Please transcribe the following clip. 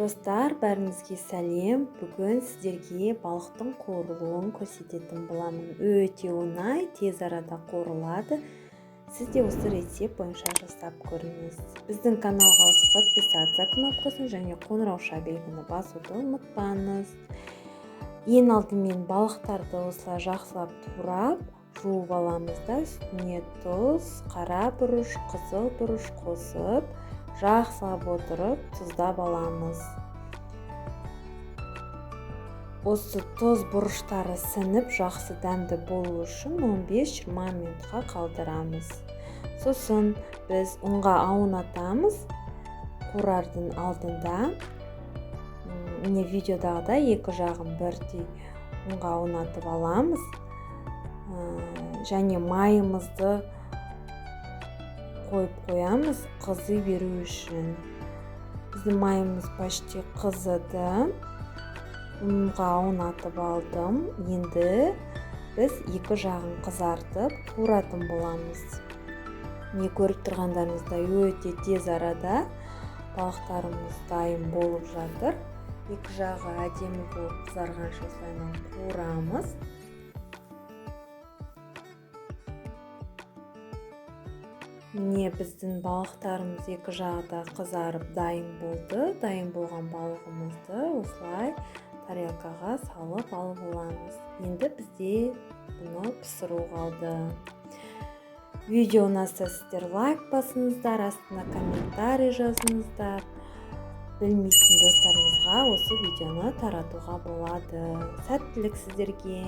Достар, бәріңізге сәлем. Бүгін сіздерге балықтың қуырылуын көрсететін боламын. Өте оңай, тез арада қуырылады. Сіз де осы рецепт бойынша жасап көріңіз. Біздің каналға осы подписаться кнопкасын және қоңырауша белгіні басуды ұмытпаңыз. Ең алдымен балықтарды осылай жақсылап турап, жуып аламыз да, үстіне тұз, қара бұрыш, қызыл бұрыш қосып, жақсылап отырып тұздап аламыз. Осы тұз бұрыштары сіңіп, жақсы дәмді болу үшін 15-20 минутқа қалдырамыз. Сосын біз ұнға аунатамыз. Қуырардың алдында міне видеодағыдай екі жағын бірдей ұнға аунатып аламыз. Және майымызды қойып қоямыз қызый беру үшін. Біздің майымыз почти қызыды. Ұнға аунатып алдым. Енді біз екі жағын қызартып қуыратын боламыз. Міне, көріп тұрғандарыңыздай, өте тез арада балықтарымыз дайын болып жатыр. Екі жағы әдемі болып қызарғанша осылайынан қуырамыз. Міне, біздің балықтарымыз екі жағы да қызарып дайын болды. Дайын болған балығымызды осылай тарелкаға салып алып аламыз. Енді бізде бұны пісіру қалды. Видео ұнаса, сіздер лайк басыңыздар, астына комментарий жазыңыздар. Білмейтін достарыңызға осы видеоны таратуға болады. Сәттілік сіздерге!